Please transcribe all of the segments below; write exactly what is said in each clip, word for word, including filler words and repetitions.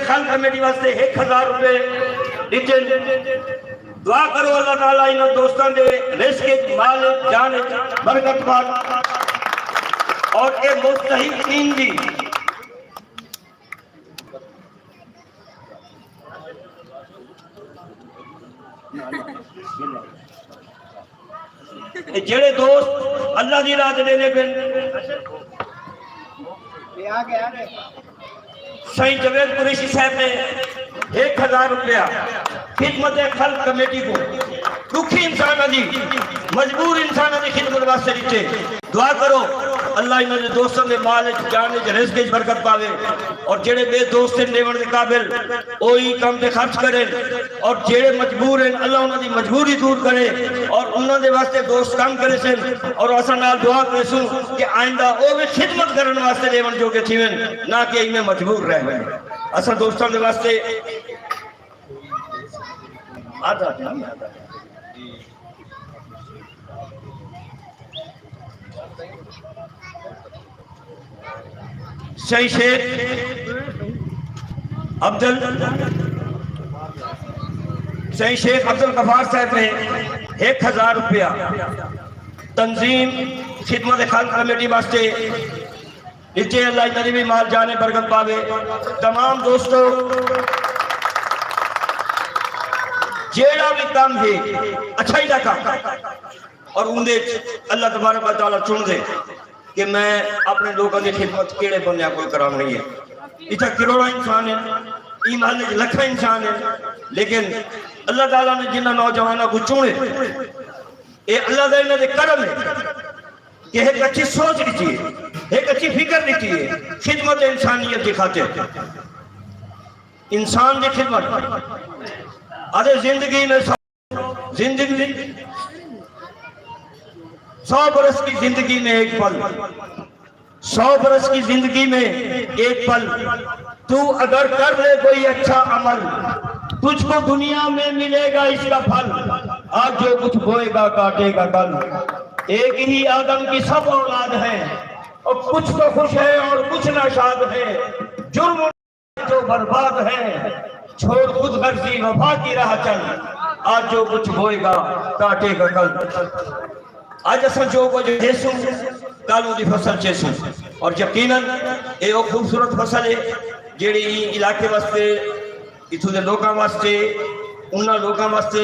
خلق کمیٹی واسطے ہک ہزار روپے ݙتے۔ دعا کرو اللہ تعالیٰ انہاں دوستاں دے رزق وچ، مال وچ، جان وچ برکت پاوے، اور اے مستحقین دی اے جیڑھے دوست اللہ دی راہ تے ݙیندے پن، سائیں جاوید قریشی صاحب نے ہک ہزار روپیہ خدمت خلق کمیٹی کوں، ݙکھی انساناں دی، مجبور انساناں دی خدمت واسطے ݙتے۔ دعا کرو اللہ انہاں دے دوستاں دے مال وچ، جان وچ، رزق وچ برکت پاوے، اور جیڑھے ٻئے دوست ہن ݙیوݨ دے قابل، او ایں کم تے خرچ کرن، اور جیڑھے مجبور ہن، اللہ انہاں دی مجبوری دور کرے، اور انہاں دے واسطے دوست کم کریسن، اور اساں نال دعا کریسوں کہ آئندہ او وی خدمت کرݨ واسطے ݙیوݨ جوڳے تھیون، نہ کہ ایویں مجبور رہ ونڄن۔ اساں دوستاں دے واسطے آدھا، آدھا۔ سائیں شیخ عبدل، سائیں شیخ عبدل غفار صاحب نے ہک ہزار روپیہ تنظیم خدمت خلق کمیٹی واسطے ݙتے۔ اللہ انہاں دی وی مال جان برکت پاوے۔ تمام دوستو، جیڑھا وی کم ہے، اچھائی دا کم، اور اوندے وچ اللہ تبارک و تعالیٰ چݨدے کہ میں اپݨے لوکاں دی خدمت کیڑھے بندیاں کول کراوݨی ہے۔ اتھاں کروڑاں انسان ہن، ایں محلے وچ لکھاں انسان ہن، لیکن اللہ تعالیٰ نے جنہاں نوجواناں کوں چُݨے، اے اللہ دا انہاں دے کرم ہے کہ ہک اچھی سوچ ݙتی ہے، ہک اچھی فکر ݙتی ہے خدمت انسانیت دی خاطر، انسان دی خدمت۔ آہدے زندگی میں سو، زندگی، سو برس کی زندگی میں ایک پل، سو برس کی زندگی میں ایک پل، تو اگر کر لے کوئی اچھا عمل، تجھ کو دنیا میں ملے گا اس کا پھل۔ آج جو کچھ بوئے گا، کاٹے گا کل۔ ایک ہی آدم کی سب اولاد ہیں، اور کچھ تو خوش ہے اور کچھ ناشاد ہے۔ جرم جو برباد ہے، چھوڑ خود غرضی، وفا کی راہ چل۔ آج جو کچھ بوئے گا، کاٹے گا کل۔ اڄ اساں جو کجھ ݙیسوں، کل اوندی فصل چیسوں۔ اور یقیناً اے او خوبصورت فصل ہے جیڑھی ایں علاقے واسطے، اتھوں دے لوکاں واسطے، انہاں لوکاں واسطے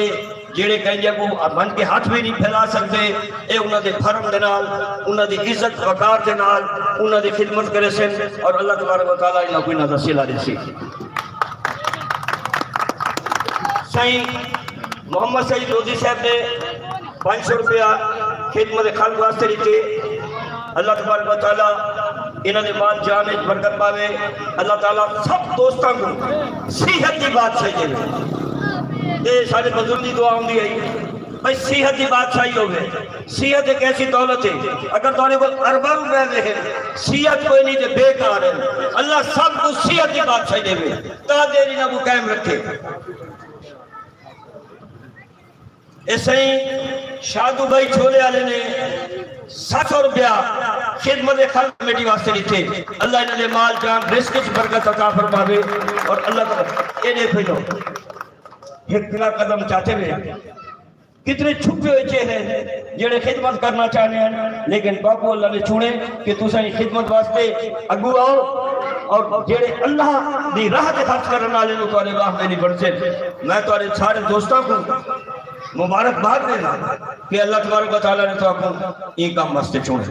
جیڑھے کہیں کوں ونڄ کے ہتھ وی نہیں پھیلا سڳدے، اے انہاں دے بھرم دے نال، انہاں دی عزت وقار دے نال، انہاں دی خدمت کریسن، اور اللہ تبارک و تعالیٰ انہاں کوں انہاں دا صلہ ݙیسی۔ سائیں محمد سعید لودھی صاحب نے پنج سو روپیہ خدمت خلق واسطے ݙتے۔ اللہ تبارک و تعالیٰ انہاں دے مال جان وچ برکت پاوے۔ اللہ تعالیٰ سب دوستاں کوں صحت دی بادشاہی ݙے۔ اے ساݙے بزرگ دی دعا ہوندی ہے بھئی صحت دی بادشاہی ہووے۔ صحت ہک ایسی دولت ہے، اگر تہاݙے کول ارباں روپے وی ہن، صحت کوئی نہیں تے بیکار ہے۔ اللہ سب کوں صحت دی بادشاہی ݙیوے، تاں دے انہاں کوں قائم رکھے۔ اے سائیں شادو بھائی چھولے والے نے ست سو روپیہ خدمت خلق کمیٹی واسطے ݙتے۔ اللہ انہاں دے مال جان رزق وچ برکت عطا فرماوے۔ اور اللہ تعالیٰ اے ݙے پھیلو ہک بھلا قدم چاتے وے، کتنے چھپے ہوئے چہرے ہیں جڑے خدمت کرنا چاہتے ہیں، لیکن باپو اللہ نے چنے کہ تساں خدمت واسطے اگو آؤ، اور جڑے اللہ دی راہ تے خرچ کرنے والے نوں تہاݙے واہ نہیں بݨسے۔ میں تہاݙے سارے دوستاں کو مبارکباد دینا کہ اللہ تبارک و تعالیٰ نے تہاکوں ایں کم واسطے چنے۔